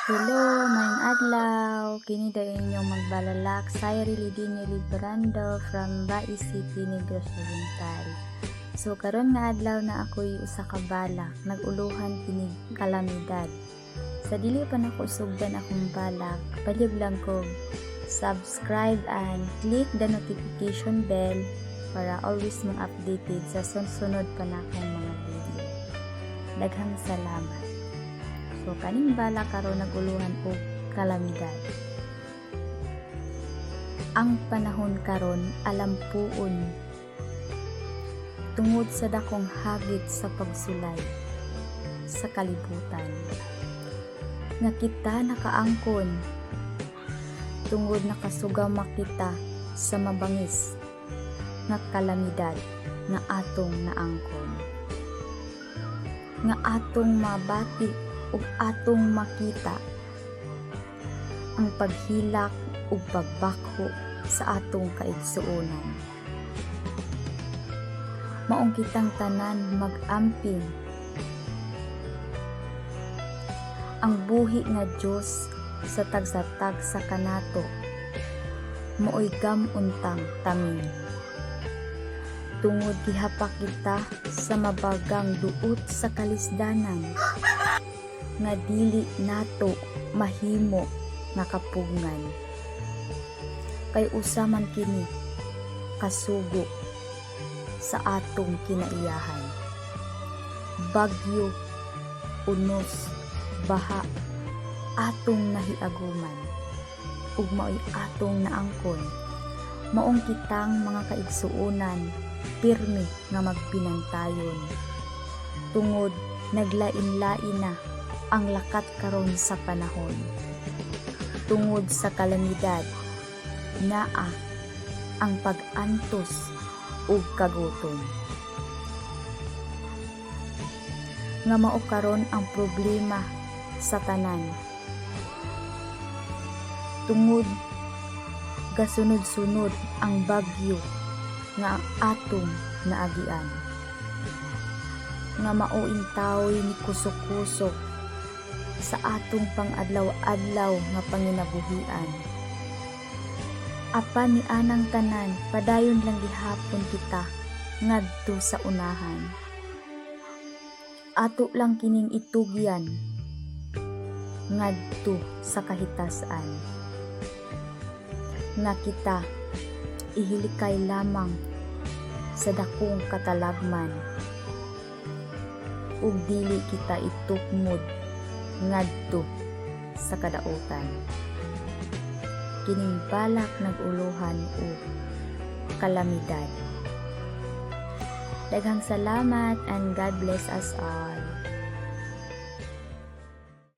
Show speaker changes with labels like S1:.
S1: Hello, maayong adlaw. Kini daw inyong magbalalak, Syrie Lidinho Librando from Bais City, Negros Oriental. So karon nga adlaw naa ko'y usa ka balak, nag-uluhan kini kalamidad. Sa dili pa nako sugdan akong balak, palihog lang ko subscribe and click the notification bell para always mong updated sa sunod pa nakong mga video. Daghang salamat. So kaning balak karon nag-uluhan og kalamidad. Ang panahon karon alampuon tungod sa dakong hagit sa pagsulay sa kalibutan nga kita nakaangkon tungod nakasugama kita sa mabangis nga kalamidad nga atong naangkon, nga atong mabati ug atong makita ang paghilak ug pagbakho sa atong kaigsuonan. Maong kitang tanan mag-amping. Ang buhi nga Dios sa tagsa-tagsa kanato maoy gam-untang taming. Tungod gihapak kita sa mabagang duot sa kalisdanan nga dili nato mahimo nga kapugngan. Kay usa man kini kasugo sa atong kinaiyahan. Bagyo, unos, baha, atong nahiaguman ug maoy atong naangkon. Maong kitang mga kaigsuonan pirmi nga magpinantayon. Tungod naglain-lain na ang lakat karon sa panahon. Tungod sa kalamidad, naa ang pag-antos ug kagutom. Nga mao karon ang problema sa tanan. Tungod gasunod-sunod ang bagyo nga atong naagian. Nga mao intawon ni kusok-kusok sa atong pang-adlaw-adlaw nga panginabuhian. Apan ni anang tanan, padayon lang gihapon kita ngadto sa unahan. Ato lang kining itugyan ngadto sa kahitasan. Nga kita ihilikay lamang sa dakong katalagman ug dili kita itukmod ngadto sa kadautan. Kining balak nag-uluhan og kalamidad. Daghang salamat and God bless us all.